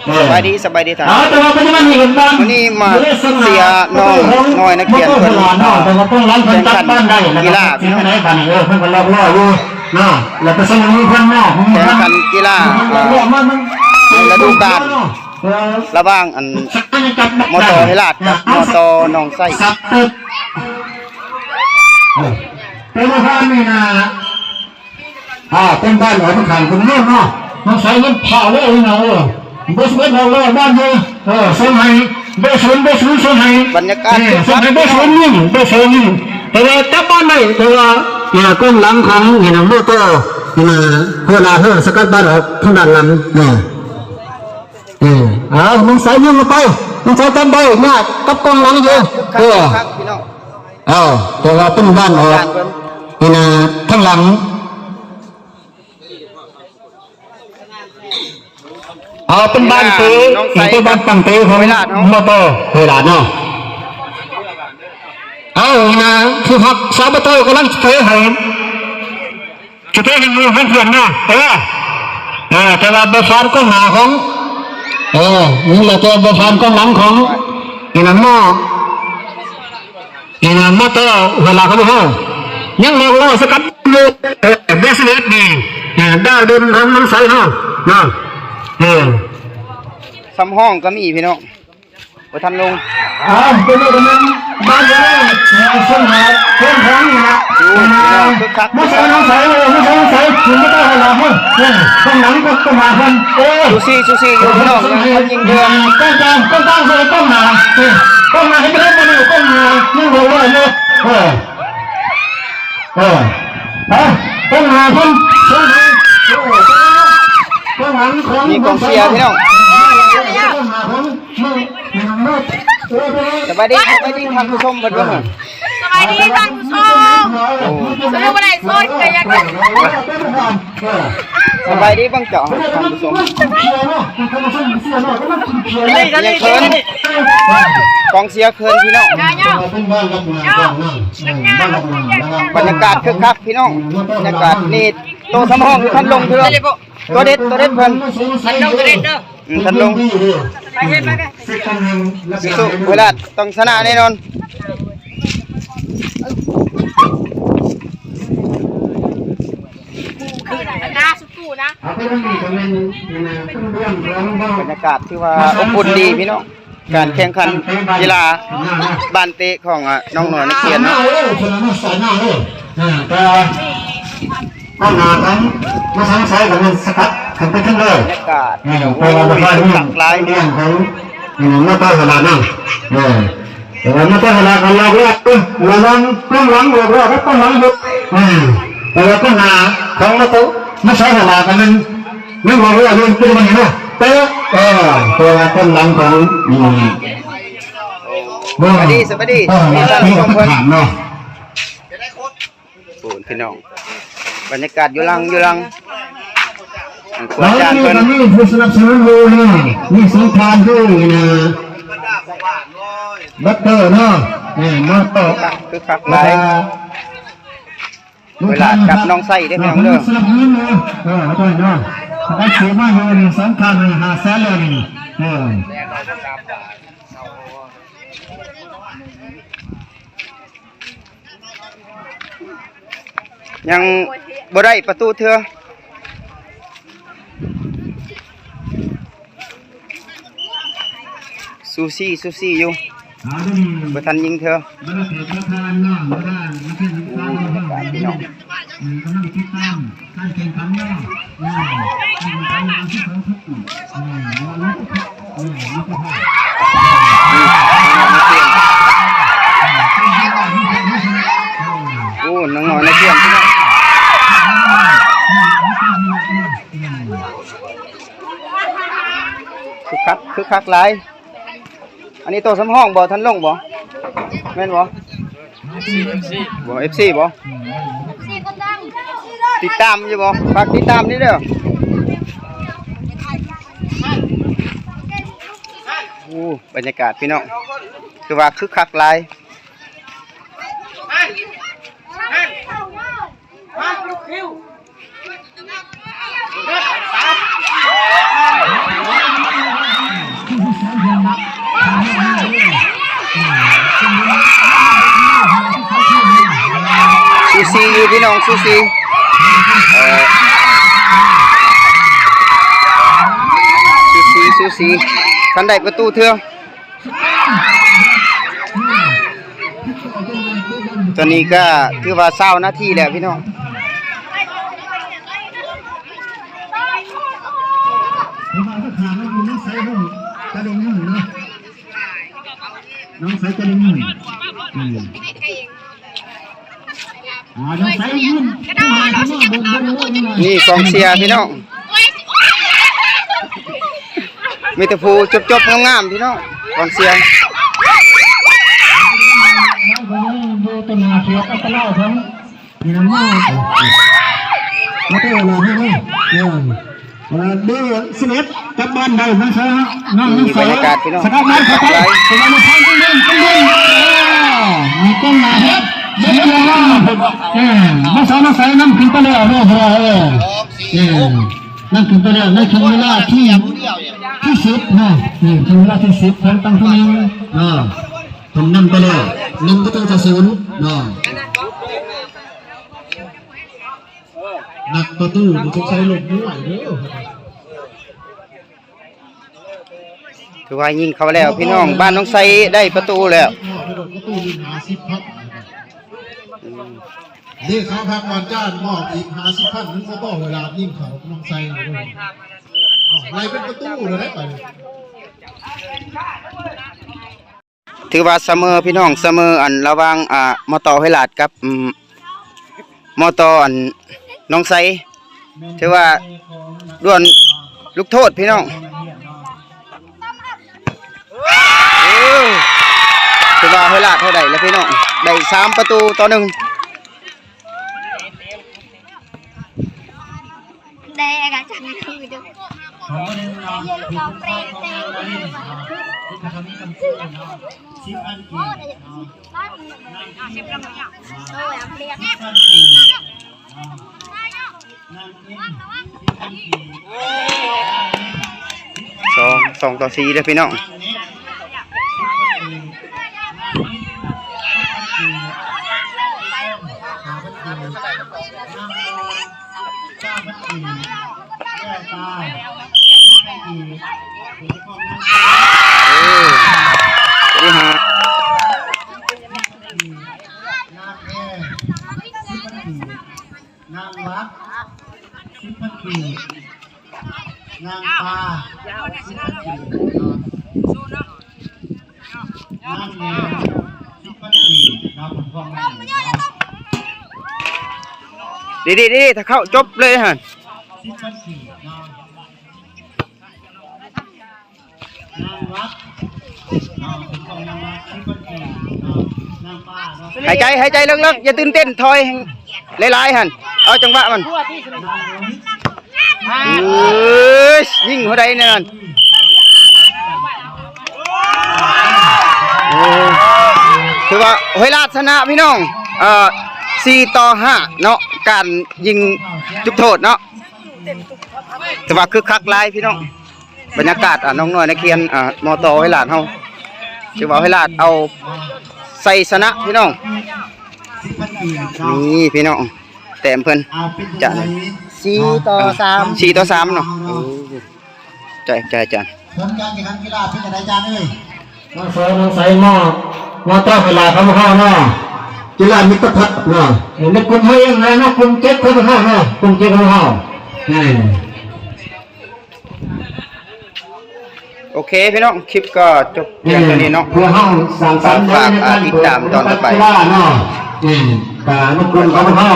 ສະບາຍດີ ສະບາຍດີທ່ານ. ເອົາ ແຕ່ວ່າປັດຈຸບັນນີ້ເຫັນບ້ານ ມື້ນີ້ມາເຊຍນ້ອງນ້ອຍນັກຮຽນເພິ່ນ ເອີ ແຂ່ງຂັນກິລາ ເອີ ເພິ່ນກໍລອກລໍຢູ່ເນາະ ແລ້ວໄປສະໜີເພິ່ນເນາະ ແຂ່ງຂັນກິລາ ອ່າ ໃນລະດູການ ເອີ ລະຫວ່າງອັນ ມຕ ເຮລາດ ກັບ ມຕ ໜອງໄຊ. ເອີ ເປັນປະທານນີ້ນະ ອ່າ ເປັນບ້ານອອກທາງເປັນເມືອງເນາະ ນ້ອງໄຊມັນພາແລ້ວນີ້ນະ ເອີ ເບີສິບເອັດອອກແລ້ວ ບ້ານເດີ ເອີ ສົ່ງໃຫ້ເບີສູນ ເບີສູນສົ່ງໃຫ້ ບັນຍາກາດ ເອີ ສົ່ງໃຫ້ເບີສູນຍິງ ເບີສູນຍິງ ແຕ່ວ່າຈັບບ້ານໄດ້ ແຕ່ວ່າ ອ່າ ກອງຫຼັງຂອງນີ້ນະ ໂມເຕີ ນີ້ນະ ເວລາເຮີສະກັດບາດອອກທາງດ້ານຫຼັງ ເອີ ເອີ ເອົາ ນ້ອງໄຊຍິງເຂົ້າໄປ ນ້ອງໄຊຕາມໄປ ມາກັບກອງຫຼັງຢູ່ ເອີ ເອົາ ແຕ່ວ່າເປັນບ້ານອອກ ນີ້ນະ ທາງຫຼັງ ເອົາ ເປັນບ້ານເຕະ ເປັນບ້ານຕັ້ງເຕະຂອງມຕ ເວລາເນາະ ເອົາ ນີ້ນະ ຄືຮັກສາມປະຕູກຳລັງເຕະໃຫ້ ຈະໄປເຫັນຢູ່ເພື່ອນເນາະ ເອີ ເອີ ແຕ່ວ່າບໍ່ຜ່ານກອງໜ້າຂອງ ເອີ ນີ້ແຫຼະ ແຕ່ບໍ່ຜ່ານກອງຫຼັງຂອງ ນີ້ນະ ມ ນີ້ນະ ມອເຕີເວລາຂອງເຮົາ ຍັງຫຼອກລ່ອສະກັດຢູ່ ເອີ ເບສເວດນີ້ ເອີ ດາວເດັ່ນຂອງນຳໃສເຮົາເນາະ ເອີ ສຳຮອງກໍມີພີ່ນ້ອງ. ບໍ່ທັນລົງ ອ້າວ ເປັນເລື່ອງກຳລັງບ້ານເດີ ເອີ ສົມຫາຄົນຂອງນີ້ນະ ໂອ້ ພີ່ນ້ອງ ຄຶກຄັກ ມາໃສ່ນ້ອງໃສ ເອີ ມາໃສ່ນ້ອງໃສ ຂຶ້ນມາເຈົ້າໃຫ້ລາເພິ່ນ ເອີ ຕ້ອງຫຼັງກໍຕ້ອງມາເພິ່ນ ເອີ ຊູຊີ ຊູຊີຢູ່ພີ່ນ້ອງ ຍິງເດີ ຕ້ອງການ ຕ້ອງການໃສ່ຕ້ອງມາ ເອີ ຕ້ອງມາໃຫ້ເພິ່ນມາເດີ ຕ້ອງມາ ຍັງບໍ່ໄດ້ເລີຍ ເອີ ເອີ ໄປ ຕ້ອງມາເພິ່ນ ຕ້ອງມາ ເອີ ຕ້ອງມາ ມີກອງເຊຍພີ່ນ້ອງ ຕ້ອງມາເພິ່ນ ສະບາຍດີ ສະບາຍດີທ່ານຜູ້ຊົມເພິ່ນວ່າ ສະບາຍດີທ່ານຜູ້ຊົມ ໂອ້ ສະບາຍດີ ສະບາຍດີເບິ່ງເຈົ້າທ່ານຜູ້ຊົມ ກອງເຊຍເຂີນພີ່ນ້ອງ ບັນຍາກາດຄຶກຄັກພີ່ນ້ອງ ບັນຍາກາດນີ້ ໂຕສຳຮອງບໍ່ທັນລົງເທື່ອ ຕົວເດັດ ຕົວເດັດເພິ່ນ ທັນລົງ ຕົວເດັດເດີ ອືມ ທັນລົງ ໄປເຮັດມາເດີ ສູ້ໆ ເວລາຕ້ອງຊະນະແນ່ນອນ ໜ້າສຸດກູນະ ບັນຍາກາດຖືວ່າອົບອຸ່ນດີພີ່ນ້ອງ ການແຂ່ງຂັນກິລາບ້ານເຕະຂອງ ອ່າ ນ້ອງນ້ອຍນັກຮຽນເນາະ ອ່າ ແຕ່ ບັນຍາກາດ ໂອ້ຍ ຄຶກຄັກຫຼາຍ ເອີ ແຕ່ວ່າມາເຕີຫະລາກະລອກແລ້ວ ລະວັງກອງຫຼັງອອກແລ້ວ ກອງຫຼັງເບິດ ເອີ ແຕ່ວ່າກອງໜ້າຂອງມາເຕີ ມາໃສ່ຫະລາກະແມ່ນ ຍັງບໍ່ຮູ້ວ່າເລື່ອງເປັນຫຍັງເນາະ ແຕ່ ເອີ ແຕ່ວ່າກອງຫຼັງຂອງ ອືມ ສະບາຍດີ ສະບາຍດີ ເອີ ມີທ່ານຜູ້ຊົມເພິ່ນ ເນາະ. ໂອ້ ພີ່ນ້ອງ ບັນຍາກາດຢູ່ຫຼັງ ຢູ່ຫຼັງ ອັນຄູອາຈານເພິ່ນ ມີຜູ້ສະໜັບສະໜູນຢູ່ນີ້ ມີສົງຄາມຢູ່ນີ້ນະ ບັກເຕີເນາະ ນີ້ມາຕໍ່ ຄຶກຄັກຫຼາຍ ເວລາກັບນ້ອງໄຊເດ້ພີ່ນ້ອງເດີ ເອີ ເອີ ເອີ ໄດ້ເນາະ ໄດ້ຊື້ມາຢູ່ນີ້ ສົງຄາມນີ້ ຫ້າແສນແລ້ວນີ້ ເອີ. ຍັງບໍ່ໄດ້ປະຕູເທື່ອ ຊູຊີ ຊູຊີຢູ່ ບໍ່ທັນຍິງເທື່ອ ໂອ້ ບັນຍາກາດພີ່ນ້ອງ ການແຂ່ງຂັນເນາະ ເອີ ການແຂ່ງຂັນ ໂອ້ ນ້ອງນ້ອຍນັກຮຽນ ຄຶກຄັກ ຄຶກຄັກຫຼາຍ. ອັນນີ້ໂຕສຳຮອງບໍ່ ທັນລົງບໍ່ ແມ່ນບໍ່? ບໍ່ ເອັຟຊີບໍ່? ຕິດຕາມຢູ່ບໍ່? ຝາກຕິດຕາມນີ້ເດີ. ໂອ້ ບັນຍາກາດພີ່ນ້ອງ ຄືວ່າຄຶກຄັກຫຼາຍ. ຮະ ລູກຄິວ ຮະ ສາມ. ພີ່ນ້ອງ ສູສີ ເອີ ສູສີ ສູສີ ທັນໄດ້ປະຕູເທື່ອ. ຕອນນີ້ກໍຖືວ່າຊາວນາທີແລ້ວພີ່ນ້ອງ. ນ້ອງໃສກໍໄດ້ຍິນ ອືມ ອ່າ ນ້ອງໃສຍິນ ນີ້ກອງເຊຍພີ່ນ້ອງ ມີແຕ່ຜູ້ຈົບໆງາມໆພີ່ນ້ອງ ກອງເຊຍ. ຢູ່ຕໍ່ໜ້າເຂດອັນຕະລາຍເພິ່ນ ນີ້ນະ ມາເຕີລະ ເອີ ເບີສິບເອັດ ກັບບ້ານໃດ ນ້ອງສາວ ນ້ອງ ນ້ອງສາວ ນີ້ບັນຍາກາດພີ່ນ້ອງ ສະກັດມາ ສະກັດ ເປັນໄງ ເປັນເລື່ອງ ເອີ ມີກ້ອງໜ້າເຮັດ ເອີ ມາສາວ ມາໃສ່ນຳຂຶ້ນໄປແລ້ວເນາະ ເອີ ເອີ ນຳຂຶ້ນໄປແລ້ວ ໃນຊ່ວງເວລາທີ່ ທີ່ສິບເນາະ ເອີ ຊ່ວງເວລາທີ່ສິບ ຂອງຕັ້ງຜູ້ຍິງເນາະ ເພິ່ນນຳໄປແລ້ວ ໜຶ່ງປະຕູຕໍ່ສູນເນາະ. ນັກປະຕູນີ້ສົງໄສລົມບໍ່ໄຫວເດີ. ຖືວ່າຍິງເຂົ້າແລ້ວພີ່ນ້ອງ ບ້ານໜອງໄຊໄດ້ປະຕູແລ້ວ. ປະຕູນີ້ຫ້າສິບພັນ ອືມ ເດ ເຂົາພັກວານຈານມອບອີກຫ້າສິບພັນ ມັນບໍ່ພໍເວລາຍິງເຂົ້າໜອງໄຊເດີ ໄລ່ເປັນປະຕູແລ້ວໄດ໋ ໄປ. ຖືວ່າສະເໝີພີ່ນ້ອງ ສະເໝີ ອັນ ລະຫວ່າງ ອ່າ ມຕ ຫ້ວຍລາດ ກັບ ອືມ ມຕ ອັນ ໜອງໄຊ ຖືວ່າດວນລູກໂທດພີ່ນ້ອງ. ເອີ ຖືວ່າຫ້ວຍລາດເຮົາໄດ້ແລ້ວພີ່ນ້ອງ ໄດ້ສາມປະຕູຕໍ່ໜຶ່ງ. ສອງ ສອງຕໍ່ສີ່ເດີພີ່ນ້ອງ. ເອີ ທີ່ຫ້າ ນາງວັດ ສິບພັນກີບ ນາງປາ ສິບພັນກີບ ນາງແນວ ສິບພັນກີບ ນາບຸນພອງ ດີໆໆ ຖ້າເຂົ້າຈົບເລີຍຫັ້ນ ສິບພັນກີບ ນາງວັດ ຫາຍໃຈ ຫາຍໃຈເລິກໆ ຢ່າຕື່ນເຕັ້ນ ຖອຍຫຼາຍໆຫັ້ນ ເອົາຈັງຫວະມັນ. ເອີຍ ຍິງເທົ່າໃດນັ້ນ ໂອ້ ຖືວ່າຫ້ວຍລາດຊະນະພີ່ນ້ອງ ເອີ ສີ່ຕໍ່ຫ້າເນາະ ການຍິງຈຸດໂທດເນາະ ຖືວ່າຄຶກຄັກຫຼາຍພີ່ນ້ອງ. ບັນຍາກາດ ອ່າ ນ້ອງນ້ອຍນັກຮຽນ ອ່າ ມຕ ຫ້ວຍລາດເຮົາ ຖືວ່າຫ້ວຍລາດເອົາໄຊຊະນະພີ່ນ້ອງ. ນີ້ພີ່ນ້ອງ ແຕ້ມເພິ່ນຈະສີ່ຕໍ່ສາມ ສີ່ຕໍ່ສາມເນາະ. ໂອ້ ໃຈ ໃຈອາຈານ ຜົນການແຂ່ງຂັນກິລາເປັນຈັ່ງໃດອາຈານເອີຍ? ນ້ອງສາວ ນ້ອງໃສ ມ ມຕ ຫ້ວຍລາດຂອງເຮົາເນາະ ກິລາມິດຕະພັດເນາະ ໃນກຸ່ມເຮົາເອງເນາະ ກຸ່ມເຈັດຂອງເຮົາເນາະ ກຸ່ມເຈັດຂອງເຮົາ. ໂອເຄພີ່ນ້ອງ ຄລິບກໍຈົບພຽງເທົ່ານີ້ເນາະ ເພື່ອເຮົາສ້າງສັນໃນການເປີດໂອກາດກິລາເນາະ. ກະລົບກວນຂອງເຮົາ